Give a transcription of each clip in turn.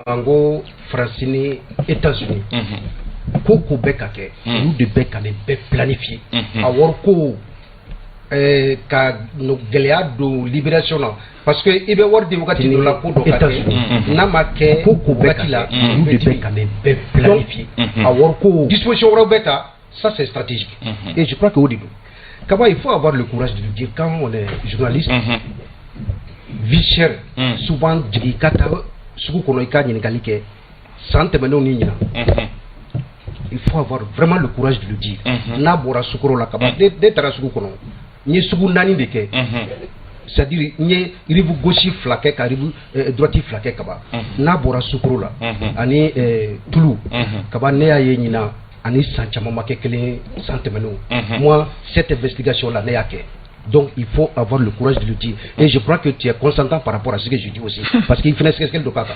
N ko Faransi ni États-Unis, ko ko bɛ ka kɛ, olu de bɛ ka nin bɛɛ planifier. A wari ko ka gɛlɛya don libération na, parce que i bɛ wari di wagati dɔ la, ko dɔ ka kɛ, n'a ma kɛ ko ko bɛ la, olu de bɛ ka nin bɛɛ planifier. A wari ko, disposition wɛrɛw bɛ ta, ça c'est stratégique. Et je crois que o de don. Kaba, il faut avoir le courage de le dire quand on est journaliste. Vie chère, souvent jigin ka taa sugu kɔnɔ, i ka ɲininkali kɛ san tɛmɛnenw ni ɲinan. Il faut avoir vraiment le courage de le dire. N'a bɔra sukaro la, Kaba, ne taara sugu kɔnɔ, n ye sugu naani de kɛ, c'est à dire n ye rive gauche fila kɛ ka rive droite fila kɛ. Kaba, n'a bɔra sukaro la ani tulu, Kaba, ne y'a ye ɲinan ani san caman ma kɛ kelen ye, san tɛmɛnenw. Moi, cette investigation là, ne y'a kɛ. Donc il faut avoir le courage de le dire et je crois que tu es consentant par rapport à ce que je dis aussi, parce qu'il fana sɛgɛsɛgɛli dɔ k'a kan.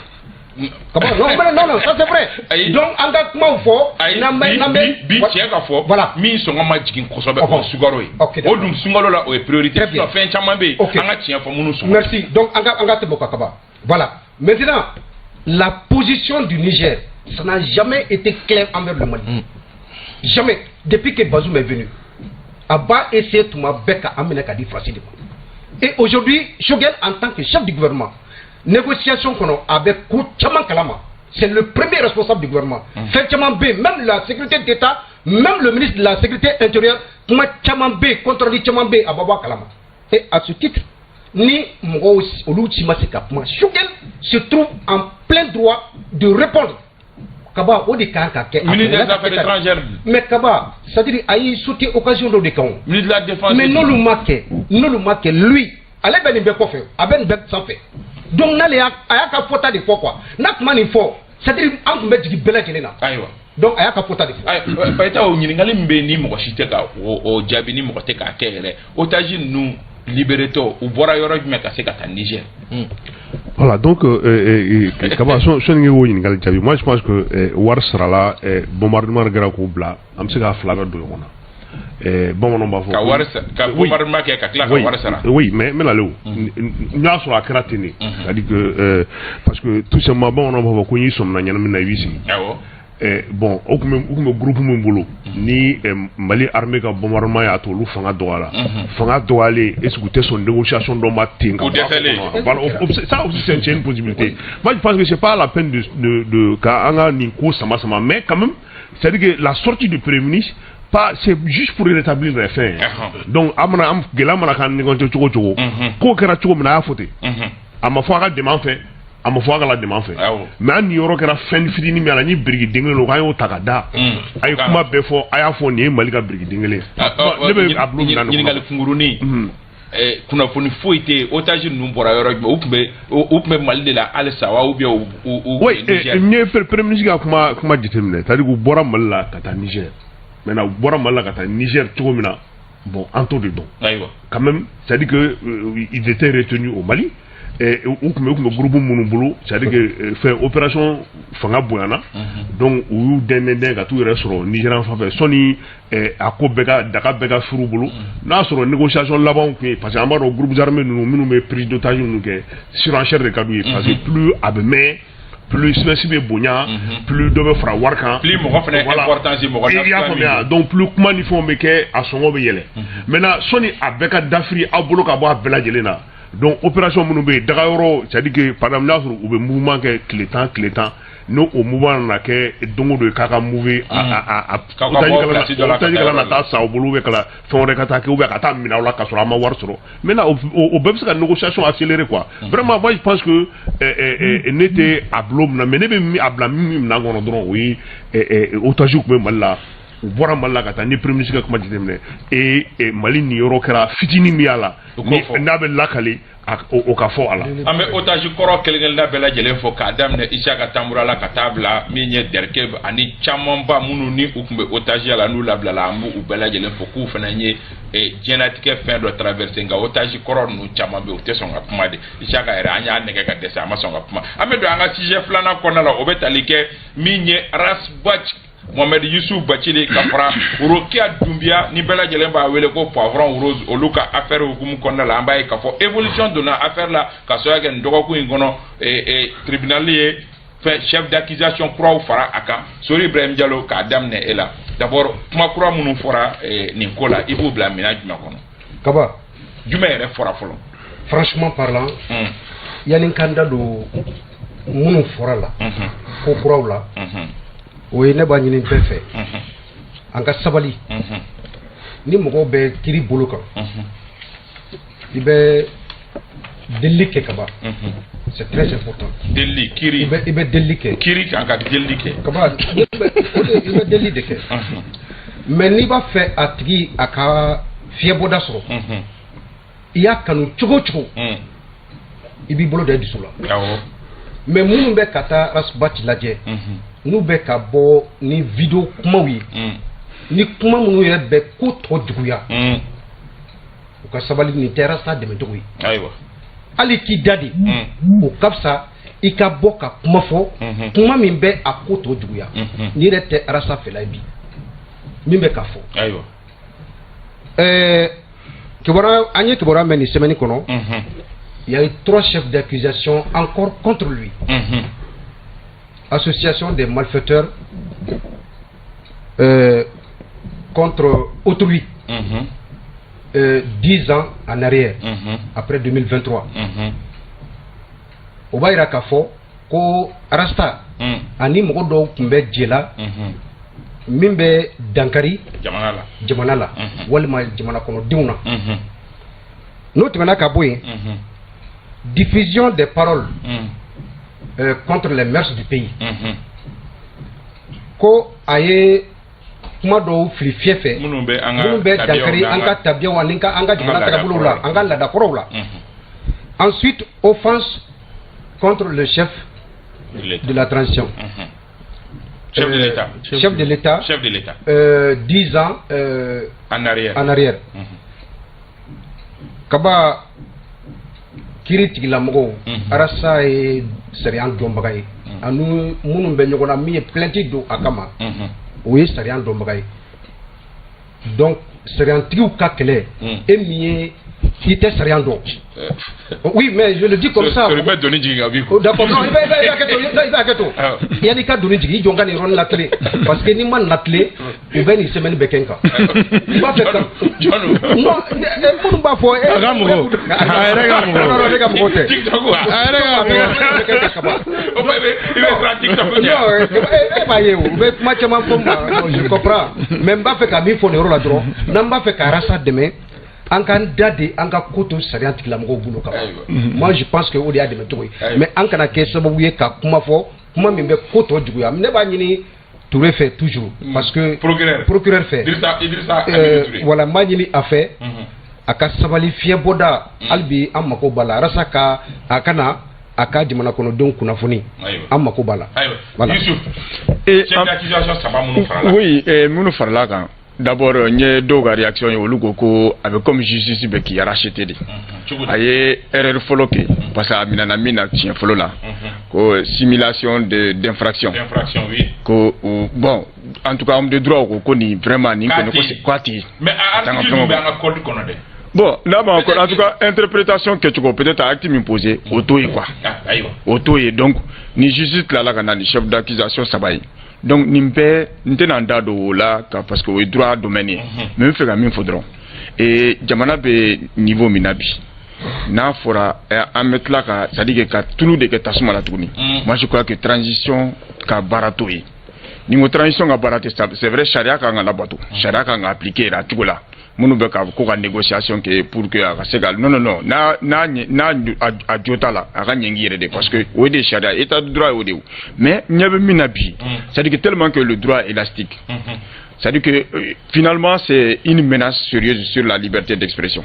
Kaba, non, mais non, non, ça c'est vrai. Donc an ka kumaw fɔ. N'an bɛ n'an bɛ bi tiɲɛ ka fɔ. Voilà. Min sɔngɔ ma jigin kosɛbɛ, o ye sukaro ye. O dun sunkalo la, o ye priorité. Sinon fɛn caman bɛ yen, an ka tiɲɛ fɔ minnu sɔngɔ. Merci. Donc an ka tɛmɛ o kan, Kaba. Voilà, maintenant, la position du Niger, ça n'a jamais été clair envers le Mali, jamais. Depuis que Bazoum est venu, a b'a essayé tuma bɛɛ ka an minɛ ka di Faransi de ma. Et aujourd'hui, Choguel, en tant que chef du gouvernement, négociation kɔnɔ, a bɛ ko caman kalama. C'est le premier responsable du gouvernement. Fɛn caman bɛ yen, même la sécurité d'État, même le ministre de la Sécurité intérieure, kuma caman bɛ yen, contre caman bɛ yen, a b'a bɔ a kalama. Et à ce titre, ni mɔgɔw olu si ma se ka kuma, Choguel se trouve en plein droit de répondre. Kaba, o de kan ka kɛ. Ministre des Affaires étrangères. Mais Kaba, c'est-à-dire a y'i sauter occasion dɔ de kan o. Ministre de la Défense. Mais n'olu ma kɛ, lui, ale bɛ nin bɛɛ kɔfɛ, a bɛ nin bɛɛ sanfɛ. Donc n'ale y'a a y'a ka fɔta de fɔ quoi, n'a tun ma nin fɔ, c'est-à-dire an tun bɛ jigin bɛɛ lajɛlen na. Donc a y'a ka fɔta de fɔ. Ayiwa, Fayita, o ɲininkali min bɛ yen, ni mɔgɔ si tɛ ka o jaabi, ni mɔgɔ tɛ k'a kɛ yɛrɛ, otage ninnu libéré tɔ, u bɔra yɔrɔ jumɛn ka se ka taa Niger? Voilà, donc, Kaba, sɔnni k'o ɲininkali jaabi, moi je pense que wari sarala, bombardement kɛra k'u bila, an bɛ se k'a fila bɛɛ don ɲɔgɔn na. Bamananw b'a fɔ Ka wari ka bombardement kɛ ka tila ka wari sara. Oui, mais n bɛna ale o n y'a sɔrɔ a kɛra ten de, c'est à dire que parce que tout simplement, bamananw b'a fɔ ko n'i sɔmina ɲɛnamini na, i b'i sigi. Bon, o tun bɛ u tun bɛ groupe min bolo ni Mali armée ka bombardement y'a to olu fanga dɔgɔyara, fanga dɔgɔyalen, est ce que u tɛ sɔn négociation dɔ ma ten ka U dɛsɛlen. Voilà, ça aussi c'est une possibilité. Moi je pense que c'est pas la peine de ka an ka nin ko sama sama, mais quand même, c'est à dire que la sortie du Premier ministre, pas, c'est juste pour rétablir les faits. Donc an mana an gɛlɛya mana k'an ni ɲɔgɔn cɛ cogo o cogo, ko kɛra cogo min na, a y'a fɔ ten. A ma fɔ a ka dɛmɛ an fɛ, a ma fɔ a ka la dɛmɛ an fɛ, mais an niyɔrɔ kɛra fɛn fitinin min a la, ni biriki den kelen don, k'an y'o ta ka da. A ye kuma bɛɛ fɔ, a y'a fɔ nin ye Mali ka biriki den kelen. Ne bɛ a bulon minɛ nin kɔnɔ. Ɲininkali kunkurunin, kunnafoni foyi tɛ yen, otage ninnu bɔra yɔrɔ jumɛn? U tun bɛ Mali de la halisa wa, ou bien u Oui, n ye Premier ministre ka kuma jateminɛ, c'est à dire u bɔra Mali la ka taa Niger. Maintenant, u bɔra Mali la ka taa Niger cogo min na, bon, an t'o de dɔn. Quand même, c'est à dire que ils étaient retenus au Mali. U tun bɛ groupe minnu bolo, c'est à dire que fɛn opération fanga bonyana, donc u y'u dɛn dɛn ka t'u yɛrɛ sɔrɔ Niger fan fɛ, sɔnni a ko bɛɛ ka daga bɛɛ ka furu bolo. N'a y'a sɔrɔ négociation labanw tun ye, parce que an b'a dɔn groupes armés ninnu minnu bɛ prise d'otage ninnu kɛ, surenchère de ka d'u ye, parce que plus a bɛ mɛn, plus espèce bɛ bonya, plus dɔ bɛ fara wari kan. Plus mɔgɔ fana importance mɔgɔ. I y'a faamuya? Donc plus kuma ni fɛnw bɛ kɛ, a sɔngɔ bɛ yɛlɛ. Maintenant, sɔnni a bɛɛ ka dafiri aw bolo ka bɔ a bɛɛ lajɛlen na, donc opération minnu bɛ yen, dagayɔrɔ, c'est à dire que par exemple n'a sɔrɔ u bɛ mouvement kɛ tile 10 tile 10, n'o o mouvement nana kɛ don o don ye k'a ka mouver a otage kana na taa sa u bolo, ou bien ka fɛn wɛrɛ ka taa kɛ, ou bien ka taa minɛ aw la ka sɔrɔ an ma wari sɔrɔ. Maintenant, o bɛɛ bɛ se ka négociation accélérer quoi. Vraiment, moi je pense que ne tɛ a bila o minɛ, mais ne bɛ a bila min minɛn kɔnɔ dɔrɔn, o ye otage tun bɛ Mali la, u bɔra Mali la ka taa. Ni Premier ministre ka kuma jateminɛ et Mali niyɔrɔ kɛra fitinin min y'a la, n'a bɛ lakale, o ka fɔ a la. An bɛ otage kɔrɔ kelen kelenna bɛɛ lajɛlen fɔ, k'a daminɛ Isaka Tamura la ka taa bila min ye Derkeb ani camanba minnu ni u tun bɛ otage la, n'u labilala, an b'u bɛɛ lajɛlen fɔ k'u fana ye diɲɛlatigɛ fɛn dɔ traversé. Nka otage kɔrɔ ninnu caman bɛ yen, u tɛ sɔn ka kuma de. Isaka yɛrɛ, an y'a nɛgɛ ka dɛsɛ, a ma sɔn ka kuma. An bɛ don an ka sujet filanan kɔnɔna la, o bɛ tali kɛ min ye Ras Bath, Mohamed Yusuf Bacili ka fara Rokia Dunbiya, ni bɛɛ lajɛlen b'a wele ko Poivron Rose, olu ka affaire hukumu kɔnɔna la, an b'a ye k'a fɔ évolution donna affaire la ka sababu kɛ nin dɔgɔkun in kɔnɔ, tribunal ye Fɛn chef d'accusation kuraw fara a kan. Sori Ibrahim Diallo, k'a daminɛ e la d'abord, kuma kura minnu fɔra nin ko la, i b'u bila minɛn jumɛn kɔnɔ? Kaba. Jumɛn yɛrɛ fɔra fɔlɔ? Franchement parlant, yanni n ka n da don minnu fɔra la, ko kuraw la, o ye ne b'a ɲini bɛɛ fɛ, an ka sabali. Ni mɔgɔw bɛ kiiri bolo kan, i bɛ delili kɛ ka ban, c'est très important. Delili kiiri. I bɛ delili kɛ. Kiiri kan ka delili kɛ. Kaba, o de, i bɛ delili de kɛ. Mais n'i b'a fɛ a tigi a ka fiɲɛbɔda sɔrɔ, i y'a kanu cogo o cogo, i b'i bolo da i dusu la. Mais minnu bɛ ka taa Ras Bath lajɛ, n'u bɛ ka bɔ ni vidéo kumaw ye, ni kuma minnu yɛrɛ bɛ ko tɔ juguya, u ka sabali. Nin tɛ Rasta dɛmɛcogo ye. Hali k'i da de, o ka fisa i ka bɔ ka kuma fɔ, kuma min bɛ a ko tɔ juguya. N'i yɛrɛ tɛ Rasta fɛla ye bi, min bɛ ka fɔ, kibaruya, an ye kibaruya mɛn nin semaine kɔnɔ, il y a eu trois chefs d'accusation encore contre lui. Association des malfaiteurs contre autrui, 10 ans en arrière, après 2023. O b'a yira k'a fɔ ko Rasta ani mɔgɔ dɔw tun bɛ jɛ la min bɛ dankari jamana la. Jamana la walima jamana kɔnɔdenw na. N'o tɛmɛna ka bɔ yen, diffusion des paroles contre les mœurs du pays, ko a ye kuma dɔw fili fiyɛ fɛ minnu bɛ an ka minnu bɛ tabiyaw dankari n'an an ka tabiyaw ani an ka jamana laada tagabolow la, kɔrɔw. An ka laadakɔrɔw la. Ensuite, offense contre le chef de l'État. De la transition. Chef de l'État. Chef de l'État. Chef de l'État. 10 ans en arrière. En arrière. Kaba, kiiri tigilamɔgɔw, Arasa ye sariya dɔnbaga ye, ani minnu bɛ ɲɔgɔn na, min ye plainte don a kama, o ye sariya dɔnbaga ye. Donc sariyantigiw ka kɛlɛ, e min ye i tɛ sariya dɔn, oui, mais je le dis comme ça. Sori bɛ doni jigin ka b'i Oh, kun. D'accord, non, i bɛ hakɛ to, i bɛ hakɛ to. Yanni i ka doni jigin, i jɔ n ka nin yɔrɔnin latilen, parce que n'i ma nin latilen, u bɛ nin semaine bɛɛ kɛ n kan. I b'a fɛ ka Jɔn? Non, minnu b'a fɔ A ka mɔgɔw. A yɛrɛ ka mɔgɔw. Non, non, ne ka mɔgɔw tɛ. TikTok wa? A yɛrɛ ka mɔgɔw. O bɛ i bɛ siran TikTok ɲɛ. Non, e b'a ye o, u bɛ kuma caman fɔ n ma, non, je comprends, mais n b'a fɛ ka min fɔ nin yɔrɔ la dɔrɔn, n'an b'a fɛ ka Rasta dɛmɛ, an k'an da de an ka ko to sariya tigilamɔgɔw bolo kan. Moi, je pense que o de y'a dɛmɛ cogo ye. Mais an kana kɛ sababu ye ka kuma fɔ, kuma min bɛ ko tɔ juguya. Ne b'a ɲini Touré fɛ toujours, parce que Procureur. Procureur fɛ. Idrissa Amidou Touré. Voilà, n b'a ɲini a fɛ a ka sabali, fiɲɛ bɔda hali bi an mako b'a la. Rasta ka a ka na a ka jamana kɔnɔdenw kunnafoni, an mako b'a la. Voilà. Yusuf, Et chef d'accusation saba minnu farala. Oui, minnu farala kan, d'abord n ye dɔw ka réaction ye, olu ko ko a bɛ comme justice bɛ k'i racheter de. Cogo di? A ye erreur fɔlɔ kɛ parce que a minɛna min na tiɲɛ fɔlɔ la, ko simulation de d'infraction. D'infraction, oui. Ko bon, en tout cas homme de droit ko ko nin vraiment nin K'a kɔni ko tɛ yen. K'a tɛ yen. Mais a article dun bɛ an ka code kɔnɔ dɛ. Bon, n'a ma encore, en tout cas interprétation kɛcogo, peut-être acte min posé, o t'o ye quoi. Ah, ayiwa. O t'o ye. Donc ni justice tilala ka na ni chef d'accusation saba ye, donc nin bɛɛ n tɛna n da don o la ka parce que o ye droit domaine ye. Mais n bɛ fɛ ka min fɔ dɔrɔn, jamana bɛ niveau min na bi, n'a fɔra an bɛ tila ka, c'est à dire que ka tulu de kɛ tasuma la tuguni. Moi, je crois que transition ka baara t'o ye. Ni n ko transition ka baara tɛ, c'est vrai, sariya kan ka labato, sariya kan ka appliquer yɛrɛ a cogo la. Minnu bɛ ka ko ka négociation kɛ pour que a ka se ka, non, non, non, n'a n'a n'a a jo t'a la, a ka ɲɛngi yɛrɛ de, parce que o ye de sariya, état de droit ye o de ye. Mais ɲɛ bɛ min na bi, c'est à dire que tellement que le droit est élastique, c'est-à-dire que finalement, c'est une menace sérieuse sur la liberté d'expression.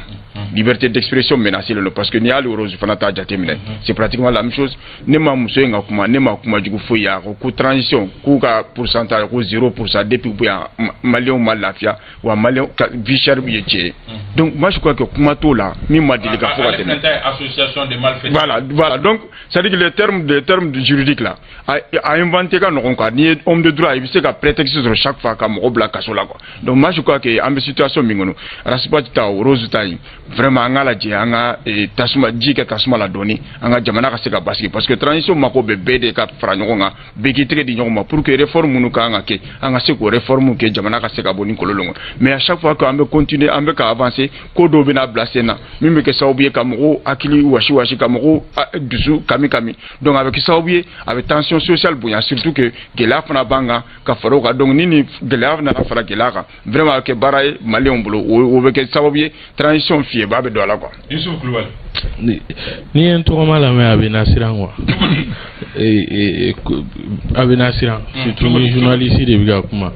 Liberté d'expression menacée le parce que n'i y'ale Rose fana ta jateminɛ, c'est pratiquement la même chose. Ne ma muso in ka kuma, ne ma kuma jugu foyi ye. A ko ko transition k'u ka pourcentage ko 0% depuis u bɛ yan, maliyɛnw ma lafiya wa, maliyɛnw ka vie chère ye tiɲɛ ye. Donc moi, je crois que kuma t'o la min ma deli ka fɔ ka Ale tɛmɛ. fana ta ye association de malfaiteurs. Voilà. Donc, c'est-à-dire que les termes juridiques là, à inventer ka nɔgɔn quoi. N'i ye homme de droit, i bɛ se ka prétexte sɔrɔ chaque fois ka mɔgɔ bila. bila kaso la quoi. Donc moi, je crois que an bɛ situation min kɔnɔ, Ras Bath ta o, Rose ta yen, vraiment an k'a lajɛ, an ka tasuma ji kɛ tasuma la dɔɔni, an ka jamana ka se ka basigi, parce que transition mako bɛ bɛɛ de ka fara ɲɔgɔn kan, bɛɛ k'i tɛgɛ di ɲɔgɔn ma pour que réforme minnu ka kan ka kɛ, an ka se k'o réforme kɛ, jamana ka se ka bɔ ni kɔlɔlɔ kɔnɔ. Mais à chaque fois que an bɛ continuer, an bɛ ka avancer, ko dɔw bɛna bila sen na min bɛ kɛ sababu ye ka mɔgɔw hakili wasi wasi, ka mɔgɔw dusu kami kami. Donc a bɛ kɛ sababu ye a bɛ tension sociale bonya, surtout que gɛlɛya fana b'an kan ka fara o kan. Donc ni nin gɛlɛya nana fara gɛlɛya kan, vraiment a bɛ kɛ baara ye maliyɛnw bolo, o bɛ kɛ sababu ye transition fiyɛba bɛ don a la quoi. Yusuf Kulubali. N'i ye n tɔgɔma lamɛn, a bɛ na siran quoi, a bɛ na siran, surtout ni journaliste de bɛ ka kuma.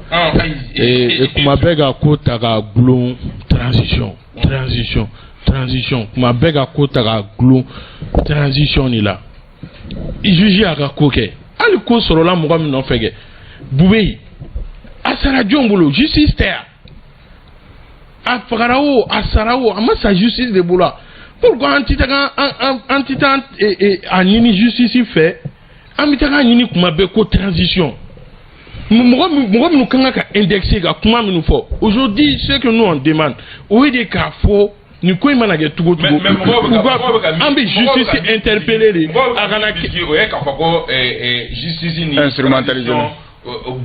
Kuma bɛɛ ka ko ta ka gulon transition, transition, transition, kuma bɛɛ ka ko ta ka gulon transition de la. Juge y'a ka ko kɛ, hali ko sɔrɔla mɔgɔ min nɔfɛ kɛ Bube, a sara jɔn bolo? Justice tɛ yan. A fagara o, a sara o, a ma sa justice de bolo. Pourquoi an ti taga an ti taa a ɲini justice fɛ, an bɛ taga ɲini kuma bɛɛ ko transition? Mɔgɔ minnu kan ka indexer ka kuma minnu fɔ aujourd'hui, ce que nous on demande, o ye de k'a fɔ nin ko in mana kɛ cogo cogo, an bɛ justice interpeller de a kana kɛ. O ye k'a fɔ ko justice ni instrumentaliser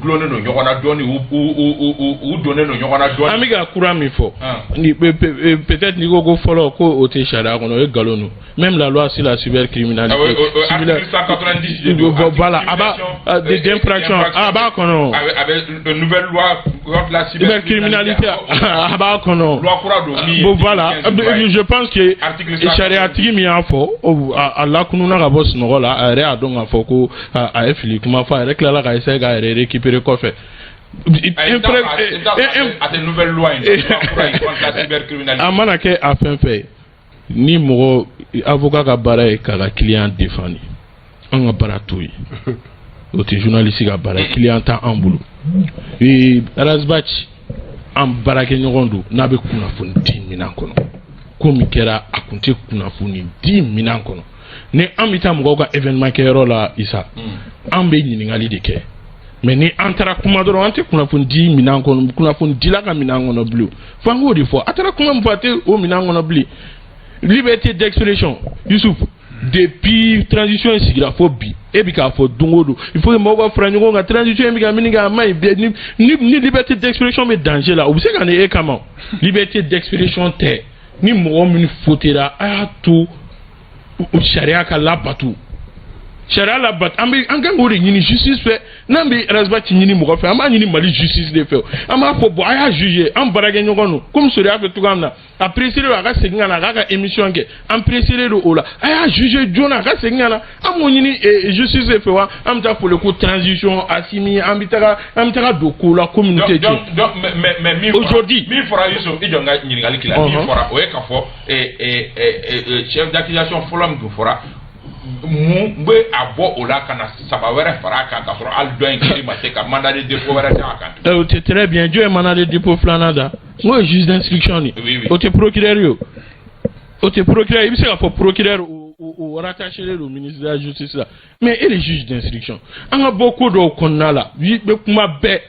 gulonnen don ɲɔgɔn na dɔɔni, u donnen don ɲɔgɔn na dɔɔni. An bɛ ka kura min fɔ ni peut-être n'i ko ko fɔlɔ ko o tɛ sariya kɔnɔ, o ye nkalon don. Même la loi sur la cybercriminalité. Article 190 de don. Voilà, a b'a d'infraction, a b'a kɔnɔ. A bɛ nouvelle loi contre la cybercriminalité, a b'a kɔnɔ. Loi kura don min. Bon, voilà, je pense que sariyatigi min y'a fɔ, a lakununa ka bɔ sunɔgɔ la, a yɛrɛ y'a dɔn k'a fɔ ko a ye fili kuma fɔ, a yɛrɛ tilala ka essayer k'a yɛrɛ récupérer kɔfɛ. A tɛ nouvelle loi in, contre la cybercriminalité. A mana kɛ a fɛn fɛn, ni mɔgɔ avocat ka baara ye k'a ka client défendre, an ka baara t'o ye, o tɛ journaliste ka baara ye. Client t'an bolo. Ras Bath, an baarakɛɲɔgɔn don, n'a bɛ kunnafoni di minɛn kɔnɔ, ko min kɛra, a kun tɛ kunnafoni di minɛn kɔnɔ. Ni an bɛ taa mɔgɔw ka événement kɛyɔrɔ la, Isa, an bɛ ɲininkali de kɛ, mais ni an taara kuma dɔrɔn, an tɛ kunnafoni di minɛn kɔnɔ, kunnafoni dila ka minɛn kɔnɔ bilen. Fo an k'o de fɔ, a taara kuma min fɔ, a tɛ o minɛn kɔnɔ bilen. Liberté d'expression, Yusuf, depuis transition in sigira fo bi, e bɛ k'a fɔ don o don, il faut que mɔgɔw ka fara ɲɔgɔn kan, transition in bɛ ka min kɛ, a ma ɲi. Ni liberté d'expression bɛ danger la, o bɛ se ka na e kama. Liberté d'expression tɛ ni mɔgɔ min fautera, a y'a to sariya ka labato, sariya labato. An bɛ an kan k'o de ɲini justice fɛ. N'an bɛ Ras Bath ɲini mɔgɔ fɛ, an b'a ɲini Mali justice de fɛ. An b'a fɔ bon, a y'a juger, an baarakɛɲɔgɔn don, komi sariya fɛ cogoya min na, a pressé don a ka segin ka na a k'a ka émission kɛ, an pressé don o la, a y'a juger joona a ka segin ka na. An b'o ɲini justice de fɛ wa an bɛ taa fɔle ko transition, Assimi, an bɛ taga don ko la ko minnu tɛ tiɲɛ. Donc mais min aujourd'hui min fɔra, Yusuf, i jɔ n ka ɲininkali k'i la. Min fɔra, o ye k'a fɔ chef d'accusation fɔlɔ min tun fɔra, mun bɛ a bɔ o la ka na saba wɛrɛ fara a kan, k'a sɔrɔ hali dɔ in kiri ma se ka mandat de dépôt wɛrɛ d'a kan? O tɛ très bien. Jɔn ye mandat de dépôt filanan da? N ko ye juge d'instruction de, o tɛ procureur ye, o tɛ procureur. I bɛ se k'a fɔ procureur o rattaché don ministre de la Justice la, mais e de juge d'instruction. An ka bɔ ko dɔw kɔnɔna la, i bɛ kuma bɛɛ,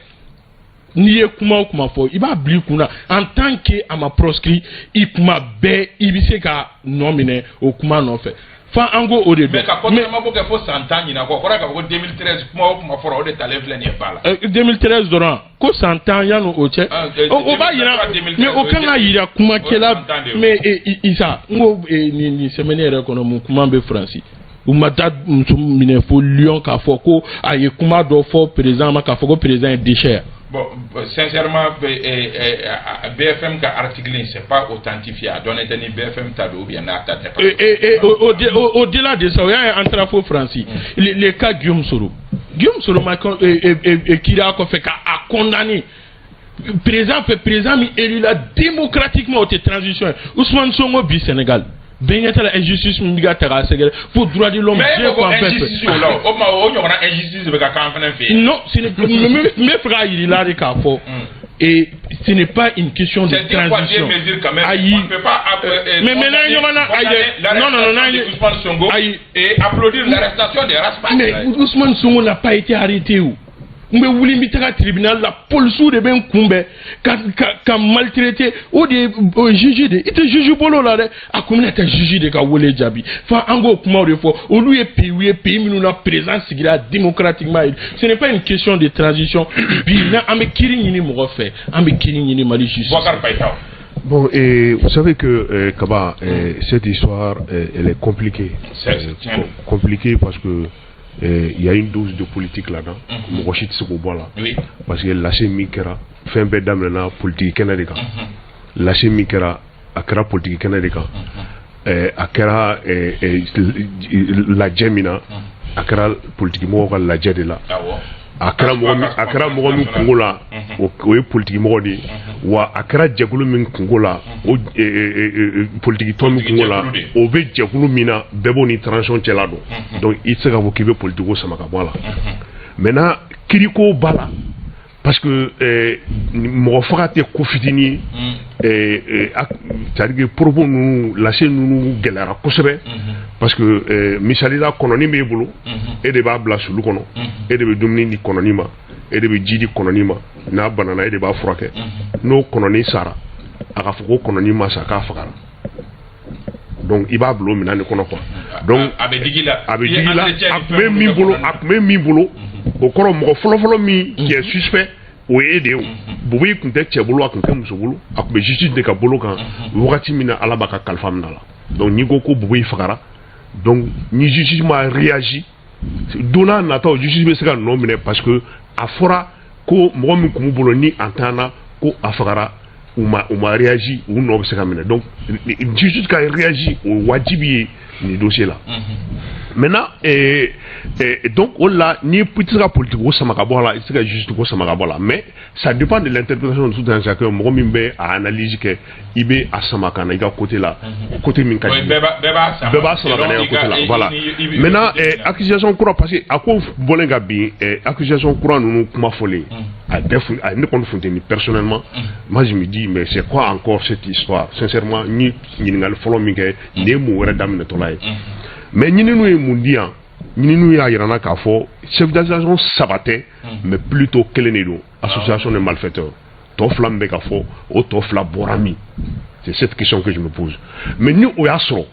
n'i ye kuma o kuma fɔ, i b'a bila i kunna en tant que a ma proscrit, i kuma bɛɛ, i bɛ se ka nɔ minɛ o kuma nɔfɛ. Fo an ko o de dɔn. Mais ka kɔtɛma kɛ fo san 10 ɲinan kɔ, o kɔrɔ ye k'a fɔ ko 2013, kuma o kuma fɔra, o de talen filɛ nin ye ba la. 2013 dɔrɔn ko san 10 yanni o cɛ, o b'a yira, mais o kan ka yira kumakɛla. Mais Isa, n ko nin semaine yɛrɛ kɔnɔ, mun kuma bɛ Faransi? U ma taa muso minɛ fo Lyon k'a fɔ ko a ye kuma dɔ fɔ président ma, k'a fɔ ko président ye déchet ye. Bon, sincèrement, BFM ka article in, c'est pas authentifié. A dɔnnen tɛ ni BFM ta don ou bien n'a ta tɛ. Et au-delà de ça, o y'a ye an taara fo Faransi. Le cas Guillaume Soro. Guillaume Soro ma kiiri a kɔfɛ k'a condamné. Président fɛ, président min élu la démocratiquement, o tɛ transition ye. Ousmane Sonko bi Sénégal, bɛɛ ɲɛ t'a la, injustice min bɛ ka ta k'a sɛgɛrɛ fo droit de l'homme. Mais e ko ko injustice o la, o tuma o ɲɔgɔnna injustice bɛ ka k'an fana fɛ yen. Non, ce n'est, n bɛ fɛ k'a yir'i la de k'a fɔ. Et ce n'est pas une question de transition. C'est mesures quand même. Ayi. On ne peut pas mais maintenant ɲɔgɔn na, ayi. Non, non, non, non. Ousmane Sonko ayi. Et applaudir l'arrestation des Ras Bath. Mais Ousmane Sonko n'a pas été arrêté où? N bɛ wuli, n bɛ taga tribunal la, polisiw de bɛ n kunbɛn ka maltraiter. O de ye, o ye juge de, i tɛ juge bolo la dɛ, a kun bɛna taa juge de ka wele jaabi. Fo an k'o kumaw de fɔ. Olu ye pays ye, pays minnu na président sigira démocratiquement. Ce n'est pas une question de transition. Bi na, an bɛ kiiri ɲini mɔgɔ fɛ, an bɛ kiiri ɲini Mali justice. Boubacar Païta. Bon, et vous savez que, Kaba, cette histoire, elle est compliquée. Compliquée parce que il y a une dose de politique là-dedans. Mɔgɔ si tɛ se k'o bɔ a la. Parce que lase min kɛra, fɛn bɛɛ daminɛna politique kɛnɛ de kan. Lase min kɛra, a kɛra politique kɛnɛ de kan. A kɛra lajɛ min na, a kɛra politique mɔgɔw ka lajɛ de la. A kɛra mɔgɔ min kungo la, o ye politique mɔgɔ de ye. Wa a kɛra jɛkulu min kungo la, o politique tɔn min kungo la, o bɛ jɛkulu min na, bɛɛ b'o ni transition cɛla dɔn. Donc i tɛ se k'a fɔ k'i bɛ politique ko sama ka bɔ a la. Maintenant, kiriko b'a la, parce que mɔgɔ faga tɛ ko fitinin ye. C'est à dire que propos ninnu, lase ninnu gɛlɛyara kosɛbɛ, parce que misali la, kɔnɔni b'e bolo, e de b'a bila sulu kɔnɔ, e de bɛ dumuni di kɔnɔni ma, e de bɛ ji di kɔnɔni ma, n'a banana, e de b'a furakɛ. N'o kɔnɔni sara, a ka fɔ ko kɔnɔni ma sa, k'a fagara, donc i b'a bila o minɛn de kɔnɔ quoi. Donc a bɛ digi la. A bɛ digi la. A tun bɛ min bolo, a tun bɛ min bolo, o kɔrɔ mɔgɔ fɔlɔfɔlɔ min qui est suspect, o ye e de ye. O Boubèye tun tɛ cɛ bolo, a tun tɛ muso bolo, a tun bɛ justice de ka bolo kan wagati min na Ala b'a ka kalifa minɛ a la. Donc n'i ko ko Boubèye fagara, donc ni justice ma réagi, don n'a nataw, justice bɛ se ka nɔ minɛ, parce que a fɔra ko mɔgɔ min tun b'u bolo ni a taana ko a fagara, u ma réagi, u nɔ bɛ se ka minɛ. Donc justice ka réagi, o ye wajibi ye nin dossier la. Maintenant, donc o la, ni i tɛ se ka politique ko sama ka bɔ a la, i tɛ se ka justice ko sama ka bɔ a la, mais ça dépend de l'interprétation de tout un chacun. Mɔgɔ min bɛ a analyse kɛ, i bɛ a sama ka na i ka côté la, côté min ka di. Bɛɛ b'a sama. Bɛɛ b'a sama ka na i ka côté la, voilà. Maintenant, accusation kura, parce que a ko bɔlen ka bin, accusation kura ninnu kuma fɔlen, a bɛɛ a ne kɔni funteni personnellement. Moi, je me dis: mais c'est quoi encore cette histoire? Sincèrement, n ye ɲininkali fɔlɔ min kɛ, nin ye mun wɛrɛ daminɛtɔla ye? Mais ɲininiw ye mun di yan? Ɲininiw y'a yira n na k'a fɔ chef d'association saba tɛ, mais plutôt kelen de don, association de malfaiteurs. Tɔ fila min bɛ ka fɔ, o tɔ fila bɔra min? C'est cette question que je me pose. Mais ni o y'a sɔrɔ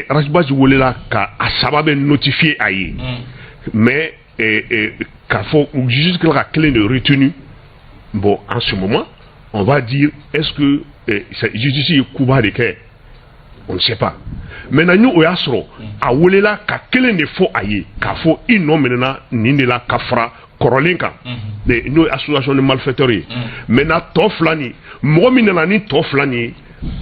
Ras Bath welela ka a saba bɛ notifier a ye, mais k'a fɔ juge tila ka kelen de retenu, bon, en ce moment, on va dire: est-ce que justice ye kuba de kɛ? On ne sait pas. Maintenant, ni o y'a sɔrɔ a welela ka kelen de fɔ a ye, k'a fɔ i nɔ minɛna nin de la ka fara kɔrɔlen kan, n'o ye association de malfaiteurs ye. Maintenant, tɔ fila nin, mɔgɔ min nana ni tɔ fila nin ye,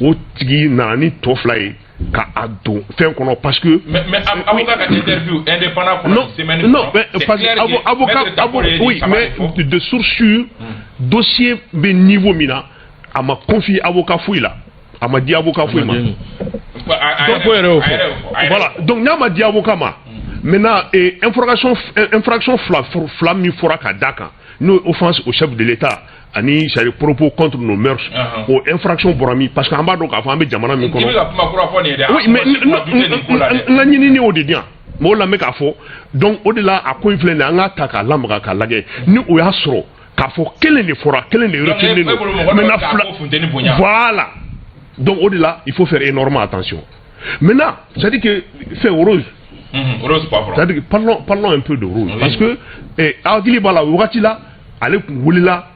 o tigi nana ni tɔ fila ye ka a don fɛn kɔnɔ, parce que. Mais avocat ka interview indépendant kɔnɔ. Non, semaine. Non, mais parce que avocat, oui, mais de source sûre, dossier bɛ niveau min na, a ma confier avocat foyi la, a ma di avocat foyi ma. Donc o yɛrɛ y'o fɔ. Voilà, donc n'a ma di avocat ma, maintenant, infraction fila fila min fɔra ka d'a kan, n'o ye offense au chef de l'État ani, c'est-à-dire, propos contre nos mœurs, o infraction bɔra min? Parce que an b'a dɔn k'a fɔ an bɛ jamana min kɔnɔ. I bɛ ka kuma kura fɔ nin ye dɛ. Oui, mais n ka ɲinini y'o de di yan, mɔgɔw lamɛn k'a fɔ. Donc o de la, a ko in filɛ nin ye, an k'a ta k'a lamaga k'a lajɛ. Ni o y'a sɔrɔ k'a fɔ kelen de fɔra, kelen de retenu don, maintenant fila, voilà. Donc o de la, il faut faire énormément attention. Maintenant, c'est-à-dire que fɛn Rose, Rose Poivron. C'est-à-dire que parlons un peu de Rose, parce que hakili b'a la, wagati la, ale tun wulila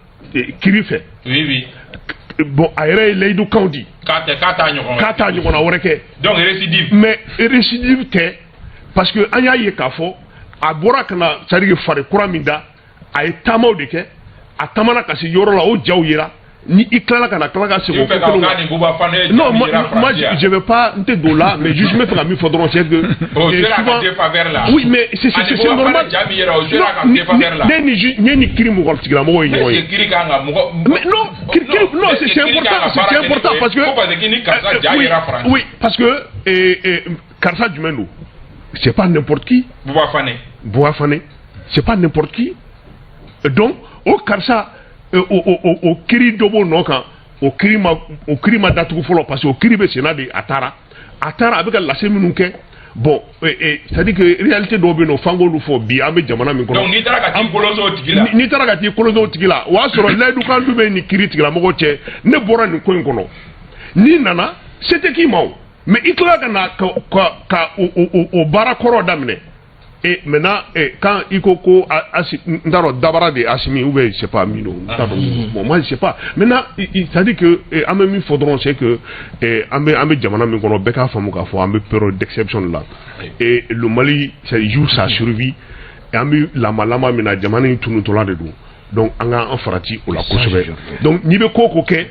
kiri fɛ. Oui oui. Bon, a yɛrɛ ye layidu kanw di. K'a t'a ɲɔgɔn. K'a t'a ɲɔgɔnna wɛrɛ kɛ. Donc récidive. Mais récidive tɛ, parce que an y'a ye k'a fɔ a bɔra ka na, c'est-à-dire que fari kura min da, a ye taamaw de kɛ, a taamana ka se yɔrɔ la, o jaw yera. Ni i tilala ka na tila ka segin o ko kelenw kan. Non, moi, je vais pas, n tɛ don la, mais juste n bɛ fɛ ka min fɔ dɔrɔn, c'est que. O sera ka défaveur la. Oui, mais c'est normal. Non, ne ni ne ni kiri mɔgɔ tigilamɔgɔw ye ɲɔgɔn ye. Kiri kan ka mɔgɔ. Mais non, kiri, non, c'est important, c'est important parce que. Ko parce que ni karisa ja yera Faransi. Oui, parce que karisa jumɛn don? C'est pas n'importe qui. Bouba Fané. Bouba Fané, c'est pas n'importe qui. Donc o karisa, o kiri dɔ b'o nɔ kan, o kiri ma datugu fɔlɔ, parce que o kiri bɛ senna de. A taara, a bɛ ka lase minnu kɛ, Bon, c'est à dire que réalité dɔw bɛ yen nɔ, f'an k'olu fɔ. Bi an bɛ jamana min kɔnɔ. Donc n'i taara ka t'i kolonso o tigi la. N'i taara ka t'i kolonso o tigi la, o y'a sɔrɔ layidukan dun bɛ nin kiiri tigilamɔgɔw cɛ. Ne bɔra nin ko in kɔnɔ, n'i nana, se tɛ k'i ma o, mais i tilala ka na ka o baara kɔrɔ daminɛ. Et maintenant, quand il ko ko n t'a dɔn, dabara de Assimi ou bien je sais pas min don, n t'a dɔn. Bon, moi je sais pas. Maintenant, c'est à dire que an bɛ min fɔ dɔrɔn, c'est que an bɛ jamana min kɔnɔ, bɛɛ k'a faamu k'a fɔ an bɛ période d'exception de la et le Mali, c'est joue sa survie et an bɛ lamalama min na, jamana in tunutɔla de don. Donc an ka an farati o la kosɛbɛ. Donc n'i bɛ ko o ko kɛ,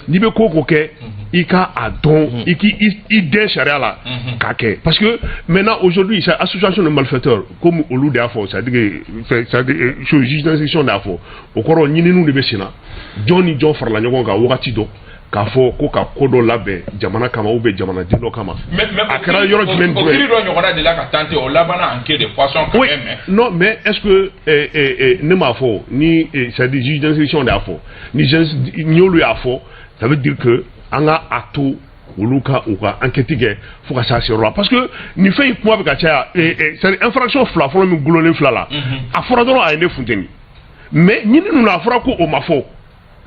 n'i bɛ ko o ko kɛ, i ka a dɔn, i k'i i dɛn sariya la k'a kɛ, parce que maintenant, aujourd'hui, c'est association de malfaiteurs, comme olu de y'a fɔ, c'est à dire que, c'est à dire chose, juge d'instruction de y'a fɔ. O kɔrɔ, ɲininiw de bɛ sen na, jɔn ni jɔn farala ɲɔgɔn kan wagati dɔ k'a fɔ ko ka ko dɔ labɛn jamana kama ou bien jamanaden dɔ kama. Mais a kɛra yɔrɔ jumɛn? O kiiri dɔ ɲɔgɔnna de la ka tenter, o labanna en queue de poisson quand Oui, même, hein. non, mais est-ce que ne m'a fɔ ni c'est à dire juge d'instruction de y'a fɔ, ni ni olu y'a fɔ, ça veut dire que an ka a to olu ka u ka enquête kɛ fo ka s'a seyɔrɔ la, parce que nin fɛn in kuma bɛ ka caya. C'est à dire infraction fila fɔlɔ min gulonlen fila la, a fɔra dɔrɔn a ye ne funteni, mais ɲini ninnu, a fɔra ko o ma fɔ,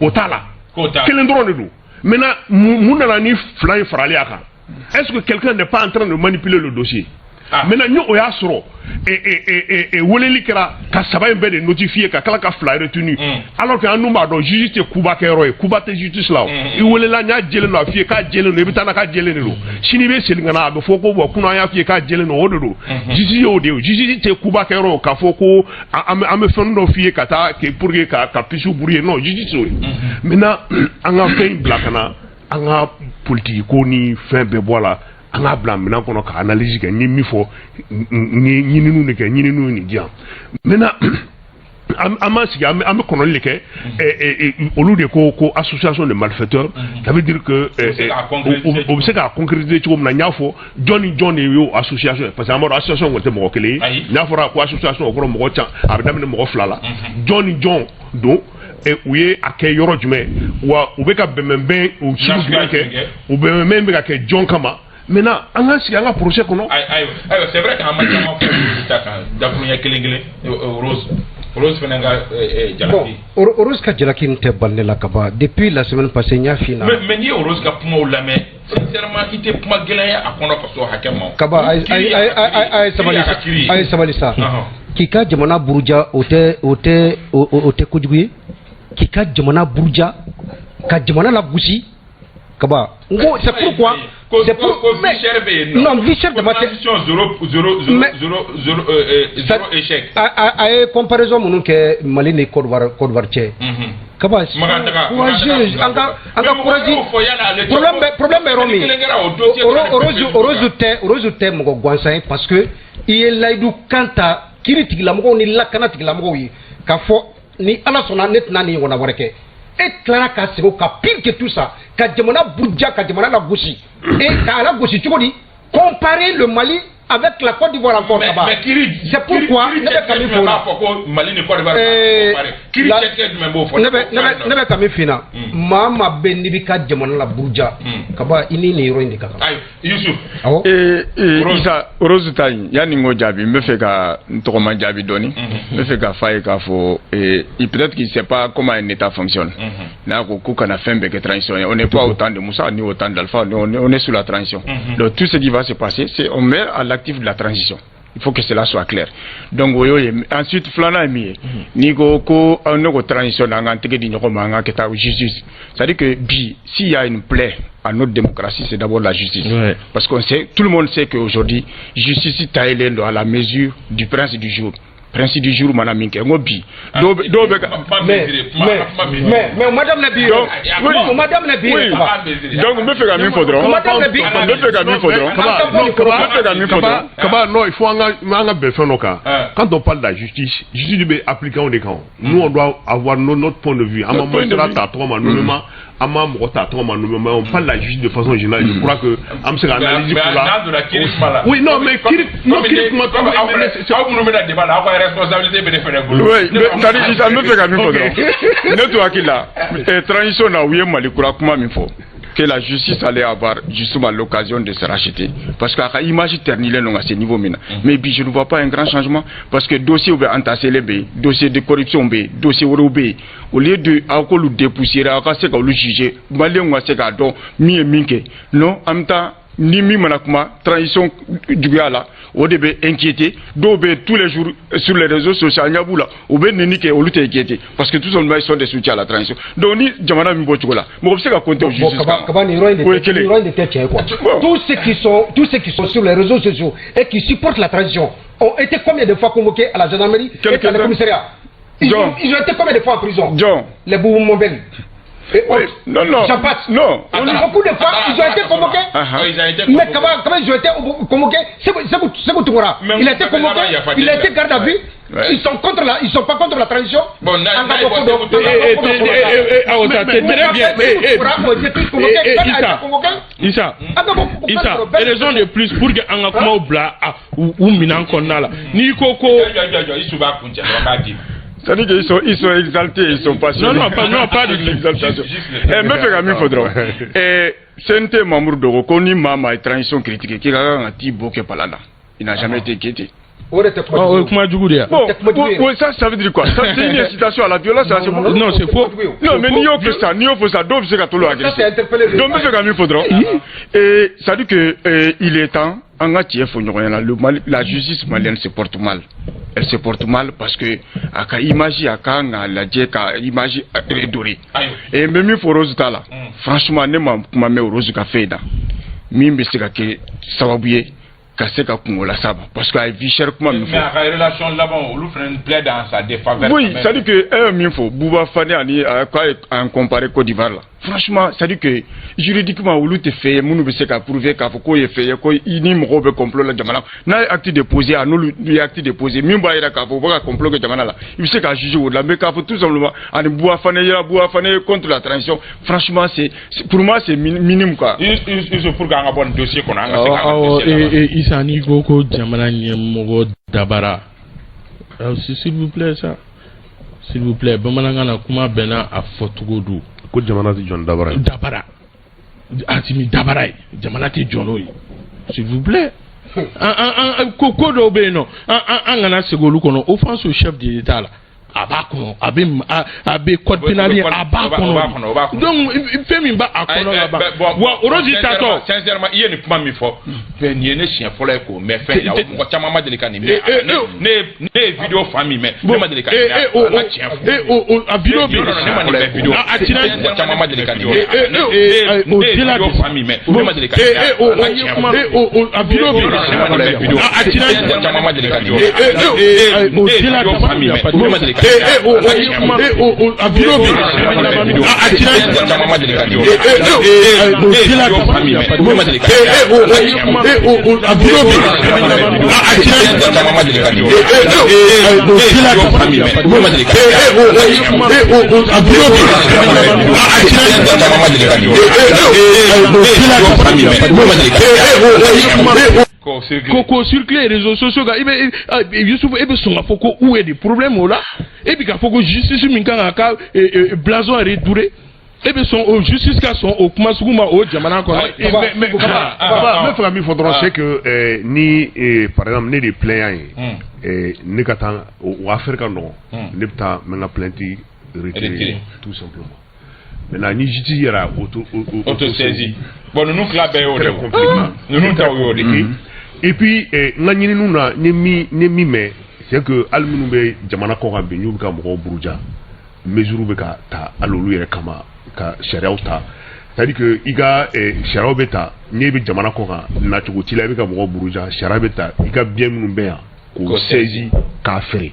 o t'a la. K'o t'a la. Kelen dɔrɔn de don. Maintenant, mun nana ni fila in farali a kan? Est-ce que quelqu'un n'est pas en train de manipuler le dossier? Ah. Maintenant, ni o y'a sɔrɔ weleli kɛra ka saba in bɛɛ de notifier, ka tila ka fila retenu, alors que an dun b'a dɔn juge tɛ kuba kɛyɔrɔ ye, kuba tɛ justice la. O i welela, n y'a jɛlen don, a f'i ye k'a jɛlen don, i bɛ taa n'a k'a jɛlen de don. Sini i bɛ segin ka na, a bɛ fɔ ko bon, kunun an y'a f'i ye k'a jɛlen don, o de don. Justice y'o de ye, justice tɛ kuba kɛyɔrɔ ye k'a fɔ ko an bɛ fɛn dɔ f'i ye ka taa pour que ka puce brouiller. Non, justice y'o ye. Maintenant, an ka fɛn in bila ka na, an ka politique ko ni fɛn bɛɛ bɔ a la, an k'a bila minɛn kɔnɔ ka analyse kɛ. N ye min fɔ, n ye ɲininiw de kɛ, ɲininiw ye nin di yan. Maintenant, an b'an sigi, an bɛ kɔnɔli de kɛ. Olu de ko association de malfaiteurs, ça veut dire que bɛ se k'a concrétiser. O bɛ se k'a concrétiser cogo min na, n y'a fɔ jɔn ni jɔn de y'o association ye, parce que an b'a dɔn association kɔni tɛ mɔgɔ kelen ye. Ayi. N'a fɔra ko association, o kɔrɔ mɔgɔ ca, a bɛ daminɛ mɔgɔ fila la. Jɔn ni jɔn don, u ye a kɛ yɔrɔ jumɛn wa, u bɛ ka bɛnbɛnbɛn u sugu Nasuguya jumɛn kɛ? jumɛn kɛ? U bɛnbɛnbɛn bɛ ka kɛ jɔn kama? Maintenant, an ka sigi an ka procès kɔnɔ. Ayiwa, c'est vrai qu'an ma caman fɔ Rose ta kan, dakuruɲɛ kelen kelen. Rose fana ka jalaki. Bon, Rose ka jalaki nin tɛ bali ne la ka ban. Depuis la semaine passée, n y'a f'i ɲɛna. Mais n'i ye Rose ka kumaw lamɛn, sincèrement, i tɛ kuma gɛlɛn ye a kɔnɔ ka s'o hakɛ ma. Kaba, a ye sabali, a ye sabali sa. K'i ka jamana buruja, o tɛ kojugu ye. K'i ka jamana buruja, ka jamana lagosi, Kaba, n ko c'est pourquoi c'est pour ko vie chère bɛ yen nɔ. Non, vie chère dama tɛ. Transition zéro zéro zéro zéro zéro zéro échec. A ye comparaison minnu kɛ Mali ni Côte d'Ivoire cɛ. Kaba, courageux, an ka courage. Problème bɛ yɔrɔ min, Rose tɛ mɔgɔ gansan ye, parce que i ye layidu kan ta kiiri tigilamɔgɔw ni lakana tigilamɔgɔw ye k'a fɔ ni Ala sɔnna, ne tɛna nin ɲɔgɔnna wɛrɛ kɛ. E tilara ka segin o ka pire que tout ça, ka jamana buruja, ka jamana lagosi, et k'a lagosi cogo di? Comparer le Mali avec la Côte d'Ivoire encore. Kaba, c'est pourquoi ne bɛ ka min fɔ b'a fɔ ko Mali ni Côte d'Ivoire comparer, kiiri cɛtigɛ jumɛn b'o fɔ? Ne bɛ ka min f'i ɲɛna, maa maa bɛ n'i b'i ka jamana la buruja, Kaba, i ni nin yɔrɔ in de ka kan. Ayiwa, Yusuf. Awɔ. Ee, Isa, Rose ta in, yanni n k'o jaabi, n bɛ fɛ ka n tɔgɔma jaabi dɔɔni. N bɛ fɛ k'a f'a ye k'a fɔ peut-être qu'il sait pas comment un État fonctionne. N'a ko ko kana fɛn bɛɛ kɛ transition ye, on n'est pas au temps de Moussa ni au temps d'Alpha, on est sous la transition. Donc tout ce qui va se passer, c'est on met à l'actif de la transition. Il faut que cela soit clair. Donc o y'o ye. Ensuite, filanan ye min ye, n'i ko ko ne ko transition na, an k'an tɛgɛ di ɲɔgɔn ma, an ka kɛ taa justice, c'est-à-dire que bi, s'il y a une plaie à notre démocratie, c'est d'abord la justice. Parce qu'on sait, tout le monde sait qu'aujourd'hui, justice taillée don à la mesure du prince du jour. Prince du jour mana min kɛ, n ko bi dɔw bɛ ka Mais o ma daminɛ bi, o ma daminɛ bi. Donc n bɛ fɛ ka min fɔ dɔrɔn, o ma daminɛ bi. n bɛ fɛ ka min fɔ dɔrɔn, n bɛ fɛ ka min fɔ dɔrɔn. Kaba, non, il faut an ka bɛn fɛn dɔ kan. Quand on parle de la justice, justice bɛ appliquer anw de kan. Nous, on doit avoir notre point de vue. An ma magistrat ta tɔgɔ ma nommément, an ma mɔgɔ ta tɔgɔ ma nommément, on parle de la justice de façon générale. Je crois que an bɛ se ka analyse k'u la. Oui, non, mais kiiri, non, kiiri kuma. Aw minnu bɛna débat la, aw ka responsabilité bɛ ne fɛnɛ bolo. Oui, c'est-à-dire Isa, n bɛ fɛ ka min fɔ dɔrɔn, ne to hakili la, transition na, u ye Mali kura kuma min fɔ. que la justice allait avoir justement l'occasion de se racheter, parce que a ka image ternilen don ka se niveau min na. Mais bi, je ne vois pas un grand changement, parce que dossier bɛ entassé bɛ yen, dossier de corruption bɛ yen, dossier wɛrɛw bɛ yen. Au lieu de aw k'olu dépoussiérer, aw ka se ka olu juger, maliyɛnw ka se k'a dɔn min ye min kɛ. Non, an bɛ taa ni min mana kuma transition juguya la, o de bɛ inquiéter. Dɔw bɛ tous les jours sur les réseaux sociaux, an ɲɛ b'u la, u bɛ nɛni kɛ, olu tɛ inquiéter, parce que tout simplement ils sont des soutiens à la transition. Donc ni jamana min b'o cogo la, mɔgɔ bɛ se ka compter au justice kan. Kaba, nin yɔrɔ in de O ye tɛ kelen. nin yɔrɔ in de tɛ tiɲɛ, quoi. Bon. Tous ceux qui sont sur les réseaux sociaux et qui supportent la transition ont été combien de fois convoqués à la gendarmerie et Quelques-uns. à le commissariat? Ils John. ont été combien de fois en prison? John. Les Boubou Mobile et Oui, autres. non, non. J'en passe. Non. Beaucoup de fois, ils ont été convoqués. Ah, ah. Ils ont été Mais convoqués. comment ils ont été convoqués? Sékou Tounkara, Mais il a été convoqué, il y a pas il a été de- garde à vue. Ouais. Ils sont pas contre la transition. Bon, An ka n'a- bɔ ko dɔ- Eh, eh, eh, eh, eh, awɔ, ça, c'est très bien. Eh, eh, eh, eh, Issa, Issa, Issa, raison de plus pour que an ka kumaw bila a u minɛn kɔnɔna la. N'i ko ko Jɔ, jɔ, jɔ, Issou b'a kun cɛ dɔrɔn, n b'a d'i ma. C'est-à-dire qu'ils sont exaltés, ils sont passionnés. Non, non, pas, non, pas du tout. L'exaltation. Juste Eh, n bɛ fɛ ka min fɔ dɔrɔn, CNT membre dɔ ko ko ni maa maa ye transition critiquer, k'i ka kan ka t'i bo kɛ palan na. Il n'a jamais été inquiété. O de tɛ kuma O ye jugu ye. kuma jugu de ye. Bon, Tɛ kuma jugu ye. bon, ça veut dire quoi? Ça, c'est une incitation à la violence. Ça, c'est Non, non, Non, c'est faux. Non, mais n'i y'o kɛ sisan, n'i y'o fɔ sisan, dɔw bɛ se ka t'olu Ça, c'est agresser. interpeller le- Donc n bɛ fɛ ka min fɔ dɔrɔn, et ça dit que il est temps an ka tiɲɛ fɔ ɲɔgɔn ɲɛna. Le Mali, la justice malienne se porte mal. Elle se porte mal parce que a ka image, a kan k'a lajɛ ka image redorer. Ayiwa. Et n bɛ min fɔ Rose ta la, franchement, ne ma kuma mɛn Rose ka fɛn in na min bɛ se ka kɛ sababu ye ka se ka kungo las'a ma, parce que a ye vie chère kuma min Mais fɔ. a ka relation laban, olu fana plaide en sa défaveur Oui, quand même. c'est-à-dire que e ye min fɔ Bouba Fane ani k'a ye an comparé Côte d'Ivoire la, franchement, c'est-à-dire que juridiquement olu tɛ fɛn ye minnu bɛ se ka prouver k'a fɔ k'o ye fɛn ye ko i ni mɔgɔw bɛ complot la jamana. N'a ye acte déposé, a n'olu ye acte déposé min b'a jira k'a fɔ u bɛ ka complot kɛ jamana la, i bɛ se k'a juger o la. Mais k'a fɔ tout simplement ani Bouba Fane yera Bouba Fane ye contre la transition, franchement, c'est pour moi, c'est minime, quoi. Issou, pour que an ka bɔ nin dossier kɔnɔ, an ka se k'an ka Awɔ, dossier laban. eh, eh, Issa, n'i ko ko jamana ɲɛmɔgɔ dabara, s'il vous plaît, ça, s'il vous plaît, bamanankan na kuma bɛnna a fɔcogo don. Ko jamana tɛ jɔn dabara ye. Dabara, Asimi dabara ye, jamana tɛ jɔ n'o ye, s'il vous plaît. An ko dɔw bɛ yen nɔ, an kana segin olu kɔnɔ. Offense au chef de l'État la, a b'a kɔnɔ, a bɛ a bɛ code pénal ye, a b'a O b'a kɔnɔ, o b'a kɔnɔ. kɔnɔ. Donc fɛn min b'a a kɔnɔ ka ban wa, Rose tatɔ. Sincèrement, i ye nin kuma min fɔ, nin ye ne siɲɛ fɔlɔ ye k'o mɛn fɛn la. Mɔgɔ caman ma deli ka nin mɛn. Ne ye vidéo fan min mɛn, ne ma deli ka nin mɛn. An ka tiɲɛ fɔ. A vidéo bɛ yen. Ne ma nin mɛn vidéo. A cira. Mɔgɔ caman ma deli ka nin mɛn. Ne ye vidéo fan min mɛn, ne ma deli ka nin mɛn. An ka tiɲɛ fɔ. A vidéo bɛ yen. Ne ma nin mɛn vidéo. A cira. Mɔgɔ caman ma deli ka nin mɛn. Ne ye vidéo fan min mɛn, ne ma deli ka nin mɛn. A vidéo bɛ yen. A cira. Mɔgɔ caman ma deli ka nin mɛn. Ne ye vidéo fan min mɛn, ne ma deli ka nin mɛn. A vidéo bɛ yen. A cira. Mɔgɔ caman ma deli ka nin mɛn. Ne ye vidéo fan min mɛn, ne ma deli ka nin mɛn. A vidéo bɛ yen. A cira. Mɔgɔ caman ma deli ka nin mɛn. Ne ye vidéo fan min mɛn, ne ma deli ka nin mɛn. Ko circuler réseaux sociaux kan, i bɛ Youssouf, e bɛ sɔn ka fɔ ko où est des problèmes o la? E bɛ ka fɔ ko justice min kan ka blason redorer, e bɛ sɔn o justice ka sɔn o kuma sugu ma o jamana kɔnɔ? Mais Kaba, n bɛ fɛ ka min fɔ dɔrɔn, c'est que ni par exemple ne de ye plaignant ye, ne ka taa o affaire ka nɔgɔn, ne bɛ taa n bɛ n ka plainte retirer tout simplement. Maintenant ni justice yɛrɛ auto auto-saisie, bon, ninnu fila bɛɛ y'o de très compliqué. Ninnu taw y'o de. Et puis n ka ɲininiw na, n ye min mɛn, c'est que hali minnu bɛ jamana kɔ kan bi, n'u bɛ ka mɔgɔw buruja, mesure bɛ ka ta hali olu yɛrɛ kama, ka sariyaw ta. C'est à dire que i ka sariyaw bɛ ta, n'e bɛ jamana kɔ kan, nacogo t'i la, i bɛ ka mɔgɔw buruja, sariya bɛ ta, i ka bien minnu bɛ yan, k'o saisi k'a feere.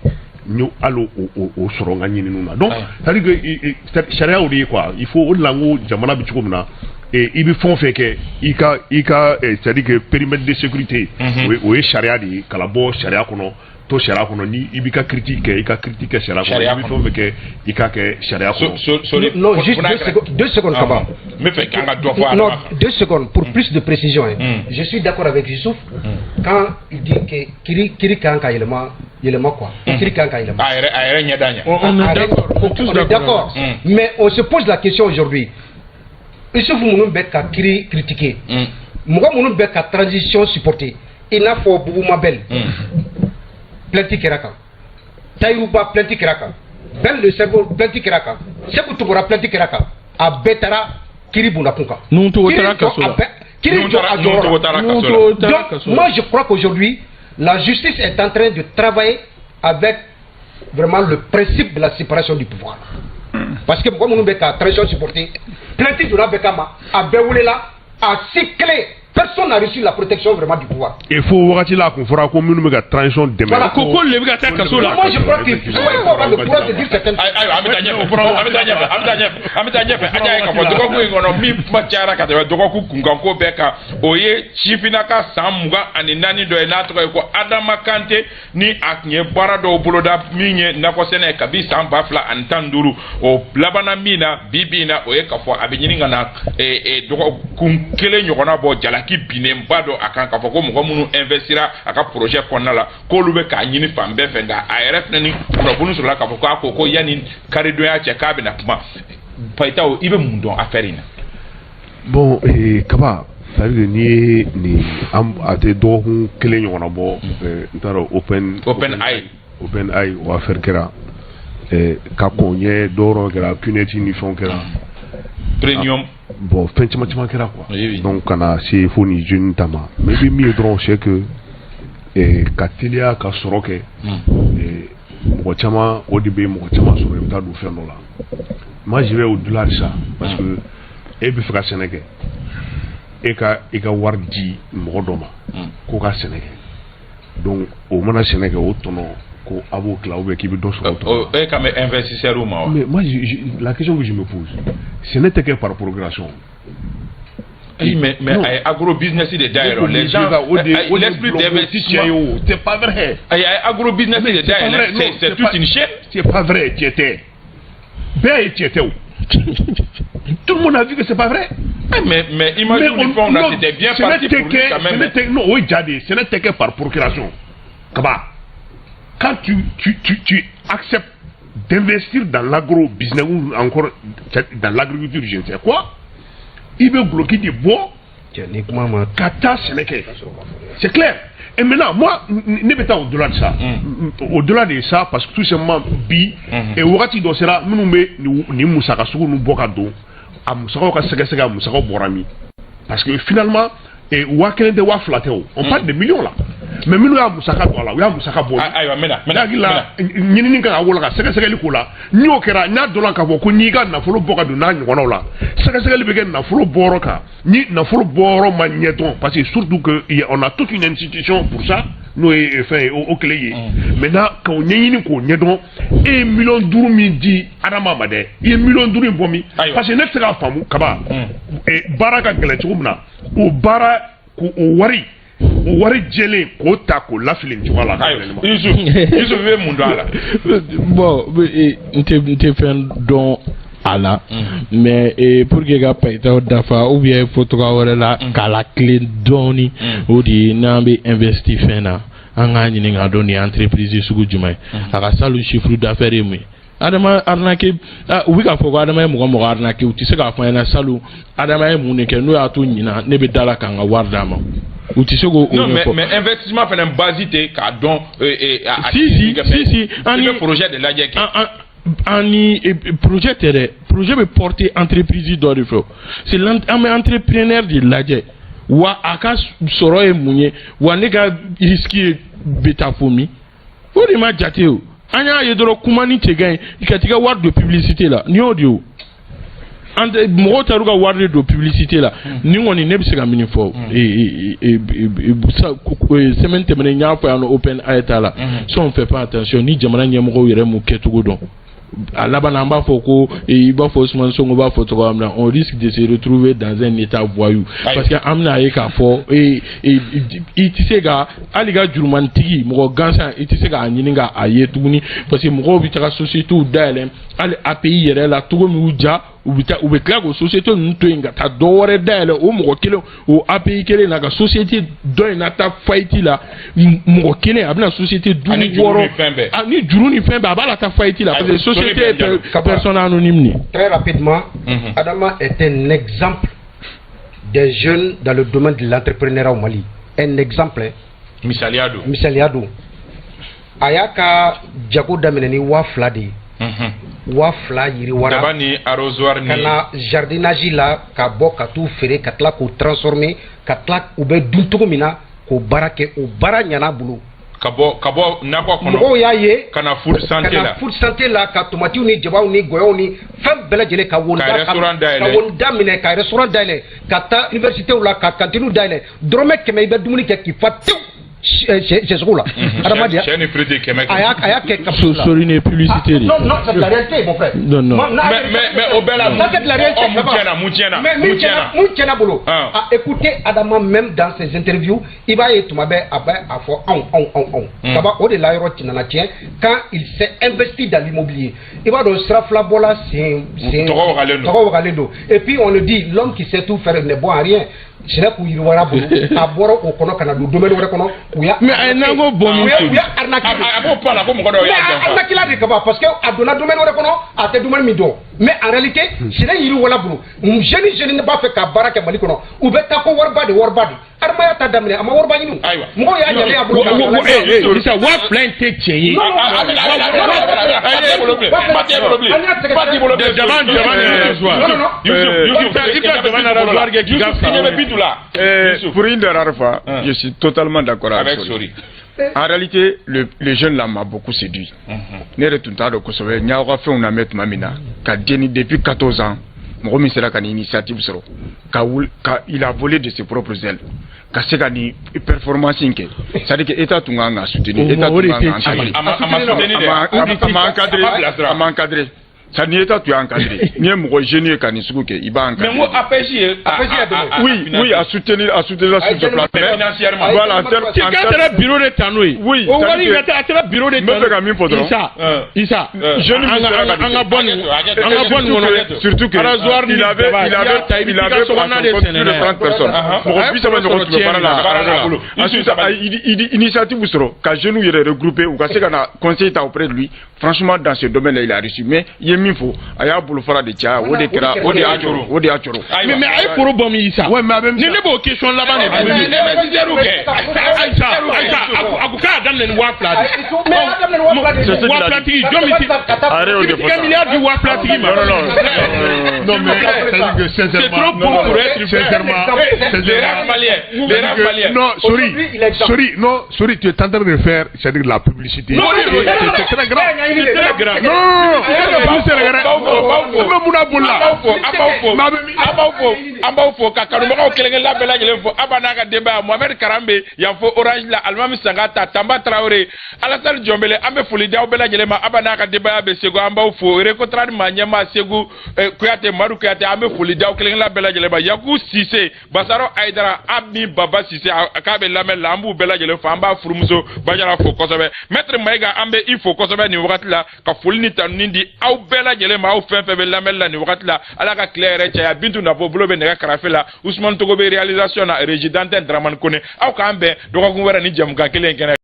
N y'o hali o sɔrɔ n ka ɲininiw na. Donc c'est à dire que sariyaw de ye, quoi. Il faut o de la, n ko jamana bɛ cogo min na, i bɛ fɛn o fɛn kɛ, i ka c'est à dire que périmètre de sécurité, o ye sariya de ye. Kala bɔ sariya kɔnɔ, to sariya kɔnɔ. Ni i b'i ka critique kɛ, i ka critique kɛ sariya kɔnɔ. I bɛ fɛn o fɛn kɛ, i ka kɛ sariya kɔnɔ. Non, juste 2 secondes, Kaba. N bɛ fɛ k'an ka dɔ fɔ a Non, 2 secondes pour plus de précision, hein. Je suis d'accord avec Youssouf quand il dit que kiri kiri kan ka yɛlɛma yɛlɛma, quoi. Kiri kan ka yɛlɛma. A yɛrɛ ɲɛ da ɲɛ. On est d'accord. On est d'accord. Mais on se pose la question aujourd'hui. Isufu minnu bɛ ka kiri critiquer, mɔgɔ minnu bɛ ka transition supporter, i n'a fɔ Bubu Mabel, plainte kɛra kan, Tayiruba, plainte kɛra kan, Ben le Cerveau, plainte kɛra kan, Seku Tunkara, plainte kɛra kan, a bɛɛ taara kiri bondakun kan. Nuhu Togo taara kaso la. Kiri jɔ a jɔyɔrɔ la. Nuhu Togo taara Donc kaso la. moi, je crois qu'aujourd'hui, la justice est en train de travailler avec vraiment le principe de la séparation du pouvoir, parce que mɔgɔ minnu bɛ ka transition supporter, plainte donna bɛɛ kama, a bɛɛ welela, a si kelen, personne n'a reçu la protection vraiment du pouvoir. Et fo wagati la, a kun fɔra ko minnu bɛ ka transition dɛmɛ. Voilà. Ko le bɛ ka taa kaso la. Moi, je crois qu'il faut avoir le courage de dire certaines choses. Ayiwa, an bɛ taa ɲɛfɛ, an bɛ taa ɲɛfɛ, an bɛ taa ɲɛfɛ, an bɛ taa ɲɛfɛ. An y'a ye k'a fɔ dɔgɔkun in kɔnɔ, min kuma cayara ka tɛmɛ dɔgɔkun kunkanko bɛɛ kan, o ye sifinnaka san 24 dɔ ye, n'a tɔgɔ ye ko Adama Kante, ni a tun ye baara dɔw boloda min ye nakɔsɛnɛ ye kabi san 2015. O labanna min na bi bi in na, o ye k'a fɔ a bɛ ɲini ka na dɔgɔkun kelen ɲɔgɔnna bɔ, jalaki binnenba dɔ a kan k'a fɔ ko mɔgɔ minnu investira a ka projet kɔnɔna la, k'olu bɛ k'a ɲini fan bɛɛ fɛ. Nka a yɛrɛ fana ni kunnafoni sɔrɔla k'a fɔ k'a ko ko yanni karidonya cɛ, k'a bɛna kuma. Payitaw, i bɛ mun dɔn affaire in na? Bon, Kaba, c'est à dire n'i ye nin an, a tɛ dɔgɔkun kelen ɲɔgɔnna bɔ, n t'a dɔn, Open Open Eye. Open Eye, o affaire kɛra ka kɔn ɲɛ, dɔwɔrɔ kɛra, Qnet ni fɛnw kɛra. Premium. Bon, fɛn caman caman kɛra quoi. Oui. Donc ka na se fo nin jeune ta ma, mais i bɛ min ye dɔrɔn, c'est que ka teliya ka sɔrɔ kɛ, mɔgɔ caman, o de bɛ mɔgɔ caman sɔrɔ, i bɛ taa don fɛn dɔ la. Moi, je vais au-delà de ça, parce que e bɛ fɛ ka sɛnɛ kɛ, e ka i ka wari di mɔgɔ dɔ ma k'o ka sɛnɛ kɛ. Donc o mana sɛnɛ kɛ, o tɔnɔ ko a b'o tila, ou bien k'i bɛ dɔ sɔrɔ o tɔnɔ la. E kan bɛ investisseur ma wa? Mais moi, la question que je me pose, sɛnɛ tɛ kɛ par procuration. Oui, mais Non. a ye agro business de dayɛlɛ, les gens, l'esprit d'investissement. C'est pas vrai. A ye agro business de C'est pas vrai. dayɛlɛ, Non, c'est toute une chaîne. C'est pas vrai, tiɲɛ tɛ. Bɛɛ ye tiɲɛ tɛ o. Tout le monde a vu que c'est pas vrai. Eh, mais imagine Mais ni fɛnw na, non, c'était bien sɛnɛ parti tɛ pour lui kɛ- quand même. Sɛnɛ tɛ, non, o ye ja de ye. Sɛnɛ tɛ kɛ par procuration. Kaba, quand tu acceptes d'investir dans l'agro-business ou encore dans l'agriculture, je ne sais quoi, i bɛ bloquer de bɔ Cɛ, ni kuma ma ka taa sɛnɛ kɛ. C'est clair. Et maintenant, moi, ne bɛ taa au-delà de ça. Au-delà de ça, parce que tout simplement, bi, et wagati dɔ sera, minnu bɛ nin musaka sugu ninnu bɔ ka don, a musakaw ka sɛgɛsɛgɛ, a musakaw bɔra min? Parce que finalement, et 1000 tɛ, 2000 tɛ o. On parle de millions là. Mais minnu y'a musaka don a la, u y'a musaka bɔ. Ah, ayiwa, n bɛna n Ne bɛna hakili la, ɲinini kan ka wolo ka sɛgɛsɛgɛli k'o la. N'o kɛra, n'a dɔnna k'a fɔ ko n'i ka nafolo bɔ ka don n'a ɲɔgɔnnaw la, sɛgɛsɛgɛli bɛ kɛ nafolo bɔyɔrɔ kan. Ni nafolo bɔyɔrɔ ma ɲɛdɔn, parce que surtout que on a toute une institution pour ça, n'o ye fɛn ye, o kɛlɛ ye. Maintenant, k'o ɲɛɲini k'o ɲɛdɔn, e ye 5 miliyɔn min di Adama ma dɛ, i ye 5 miliyɔn in bɔ min? Ayiwa. Parce que ne tɛ se k'a faamu, Kaba, baara ka gɛlɛn cogo min na, o baara k'o o wari jɛlen k'o ta k'o lafili nin cogoya la, a ka Ayiwa, gɛlɛn ne ma. Yusuf, i bɛ mun dɔn a la? Bon, n tɛ fɛn dɔn a la, mais pour que ka payitaw dafa ou bien fɔ tɔgɔ wɛrɛ la k'a la tilen dɔɔni, o de ye n'an bɛ investir fɛn na, an k'a ɲini k'a dɔn nin ye entreprise sugu jumɛn ye, a ka salon chiffre d'affaires ye mun ye. Adama arnaqué, ah, u bɛ k'a fɔ ko Adama ye mɔgɔ mɔgɔ arnaqué, u tɛ se k'a fɔ an ɲɛna salon Adama ye mun de kɛ n'o y'a to ɲinan ne bɛ da la k'an ka wari d'a ma. U tɛ se k'o Non, mais ɲɛfɔ. mais investissement fana base tɛ k'a dɔn a Si, si, si, si. I bɛ projet de lajɛ kɛ. An ni projet tɛ dɛ, projet bɛ porter entreprise dɔ de fɛ o. C'est an bɛ entrepreneur de lajɛ wa, a ka sɔrɔ ye mun ye wa, ne ka risque ye bɛ taa fo min, o de ma jate o. An y'a ye dɔrɔn, kuma ni cɛ ka ɲi ka t'i ka wari don publicité la, nin y'o de ye o. An tɛ mɔgɔw taar'u ka wari de don publicité la. Nin kɔni, ne bɛ se ka min fɔ, semaine tɛmɛnen, n y'a fɔ yan nɔ, Open Eye ta la, si on fait pas attention, ni jamana ɲɛmɔgɔw yɛrɛ m'u kɛcogo dɔn, a laban na, an b'a fɔ ko i b'a fɔ Ousmane Sonko b'a fɔ cogoya min na, on risque de se retrouver dans un état voyou, parce que an bɛna ye k'a fɔ i tɛ se ka hali ka jurumantigi mɔgɔ gansan, i tɛ se k'a ɲini k'a ye tuguni, parce que mɔgɔw bɛ taga sociétés dayɛlɛ hali API yɛrɛ la cogo min y'u ja. U bɛ taa, u bɛ tila k'o société ninnu to yen ka taa dɔ wɛrɛ dayɛlɛ o mɔgɔ kelen, o API kelen na, ka société dɔ in na taa faillite la. Mɔgɔ kelen a bɛna société duuru, Ani juru wɔɔrɔ ni fɛn bɛɛ. Ni juru ni fɛn bɛɛ, a b'a la taa faillite la parce que Ayiwa, Sori société ye bɛ Jalo. Personne anonyme de. Très rapidement, Adama est un exemple des jeunes dans le domaine de l'entrepreneuriat au Mali. Un exemple, hein. Misaliya don. Misaliya don. A y'a ka jago daminɛ ni 2000 de ye. 2000 yiriwara. Daba ni arrosoir ni. Ka na jardinage la, ka bɔ ka t'u feere, ka tila k'u transformer, ka tila u bɛ dun cogo min na, k'o baara kɛ. O baara ɲana bolo. Ka bɔ nakɔ kɔnɔ. Mɔgɔw y'a ye. Ka na food santé ka na la. Food santé la, ka tomatiw ni jabaw ni gɔyɔw ni fɛn bɛɛ lajɛlen, ka wonda Ka restaurant dayɛlɛ. Ka wonda minɛ, ka restaurant dayɛlɛ, ka taa université la, ka cantine dayɛlɛ. Dɔrɔmɛ 100, i bɛ dumuni kɛ k'i fa tewu sɛsogo la. Adamadenya. Sɛ ni frite 100. A y'a kɛ kapsu la. Sori ni ye publicité de. Ah, non, non, c'est la réalité, mon frère. Non, non. Mais o bɛɛ la. Ça, c'est de la réalité. Ɔ, mun tiɲɛna, mun tiɲɛna? Mais Mun mun tiɲɛna, tiɲɛna? Mun tiɲɛna bolo? Ah. Ah, écoutez Adama, même dans ses interviews, i b'a ye tuma bɛɛ a bɛ a fɔ anw, anw, anw, anw. Kaba o de la yɔrɔ nana tiɲɛ quand il s'est investi dans l'immobilier. I b'a dɔn sira fila bɔla sen sen. Tɔgɔ wagalen don. Tɔgɔ wagalen don. Et puis on le dit, l'homme qui sait tout faire n'est bon à rien. Sɛnɛ k'u yiriwara bolo, a bɔra o kɔnɔ ka na don domaine wɛrɛ kɔnɔ. U y'a Mais a ye nakɔ bɔ min u tobi. y'a arnaqué. A b'o pan la ko mɔgɔ dɔw y'a Mais janfa. arnaque la de kaba, parce que a donna domaine wɛrɛ kɔnɔ, a tɛ domaine min dɔn. Mais en réalité, sɛnɛ yiriwala bolo, jeune jeune b'a fɛ ka baara kɛ Mali kɔnɔ, u bɛ taa ko wariba de, wariba de. Adamaya ta daminɛ, a ma wariba ɲini. Ayiwa. Mɔgɔw y'a ɲalen a bolo. Isa, 2000 in tɛ tiɲɛ ye. Jaba jaba ni rasoir. Non, non, non. Yusuf, I ka jaba ni rasoir kɛ k'i ka Yusuf, i ɲɛ bɛ Bitu la. Pour une des rares fois, Hein. je suis totalement d'accord avec Avec Sori. Sori. En réalité, le jeune là m'a beaucoup séduit. Ne yɛrɛ tun t'a dɔn kosɛbɛ. N y'aw ka fɛnw lamɛn tuma min na, ka denni depuis 14 ans, mɔgɔ min sera ka nin initiative sɔrɔ, ka wuli ka, il a volé de ses propres ailes, ka se ka nin performance in kɛ, c'est à dire que état tun kan ka soutenir, O état o de tun kan tɛ ka tiɲɛ ye. encadrer. A ma soutenir dɛ. A ma encadré. A ma bilasira. A ma encadré. Ça ni état tun y'a encadré, n'i ye mɔgɔ jeune ye ka nin sugu kɛ, i b'a Mais n ko encadré. APJ ye. APJ y'a dɛmɛ. Oui, à soutenir, à soutenir sur ce plan. Mais financièrement. Voilà, en termes Ti k'a taara bureau de ta n'o ye. Oui, O wari c'est-à-dire ka taa, a taara bureau de n ta. bɛ fɛ ka min fɔ dɔrɔn. Isa, Hein. Isa, Jeune an min ka sera ka an ka bɔ nin Hakɛ to, an ka bɔ nin kɔnɔ. Surtout que Rasoir ni il avait daba, il i y'a avait ta, i bɛ il t'i ka avait sokɔnɔna de plus sɛnɛ de n'a ye. 30 personnes. Mɔgɔ 30 ɲɔgɔn tun bɛ baara la Baara la a bolo. Ensuite, a initiative sɔrɔ ka jeunes yɛrɛ regrouper, u ka se ka na conseil ta auprès de lui. Franchement, dans ce domaine là, il a réussi. Mais i ye min fɔ, a y'a bolofara de caya, o de kɛra, o de y'a coro, o de y'a coro. Mais a ye foro bɔ min, Isa? Ouais, mais a bɛ Ni ne b'o question laban de Mais poser. investisseur kɛ. Ayisa, Ayisa, a ko k'a daminɛ ni 2000 de. Mais a daminɛ ni 2000 de. C'est ce qu'il a 2000 dit. tigi, jɔn bɛ A yɛrɛ y'o i de bɛ fɔ t'i ka sa. miliyari di 2000 tigi ma. Non, non, non. Non, mais c'est-à-dire que C'est sincèrement, trop beau pour être vrai. sincèrement, Les rap sincèrement, maliens. Les rap maliens. non, Sori, Aujourd'hui, il est exemple. Sori, non, Sori, tu es en train de faire, c'est-à-dire la publicité. Non, non, non, C'est très grave. C'est très grave. Non, non, non, c'est très grave. An b'aw fo. Mais mun na boli An la? b'aw fo, an b'aw fo, an b'aw fo, an b'aw fo, ka kanubagaw kelen kelenna bɛɛ lajɛlen fo. Aba n'a ka denbaya, Mohamed Karambe yan fo Orange la, Alimami Sangata, Tanba Traoré, Alassane Jɔnbele, an bɛ foli di aw bɛɛ lajɛlen ma. Aba n'a ka denbaya bɛ Segu, an b'aw fo. Recotrade maa ɲɛmaa Segu Kuyate, Madu Kuyate, an bɛ foli di aw kelen kelenna bɛɛ lajɛlen ma. Yaku Sise, Basaro Ayidara, Abi Baba Sise, k'a bɛ lamɛn la, an b'u bɛɛ lajɛlen fo. An b'a furumuso Bajara fo kosɛbɛ. Maître Mayiga, an bɛ i fo kosɛbɛ nin wagati la, ka foli ni tanuni di aw bɛɛ lajɛlen ma, aw fɛn fɛn bɛ lamɛnli la nin wagati la. Ala ka tile yɛrɛ caya. Bintu Nafo bolo bɛ nɛgɛ karafe la, Usumani Togo bɛ réalisation na, régie d'antenne Dramane Kone. Aw k'an bɛn dɔgɔkun wɛrɛ ni jɛmukan kelen in kɛnɛ.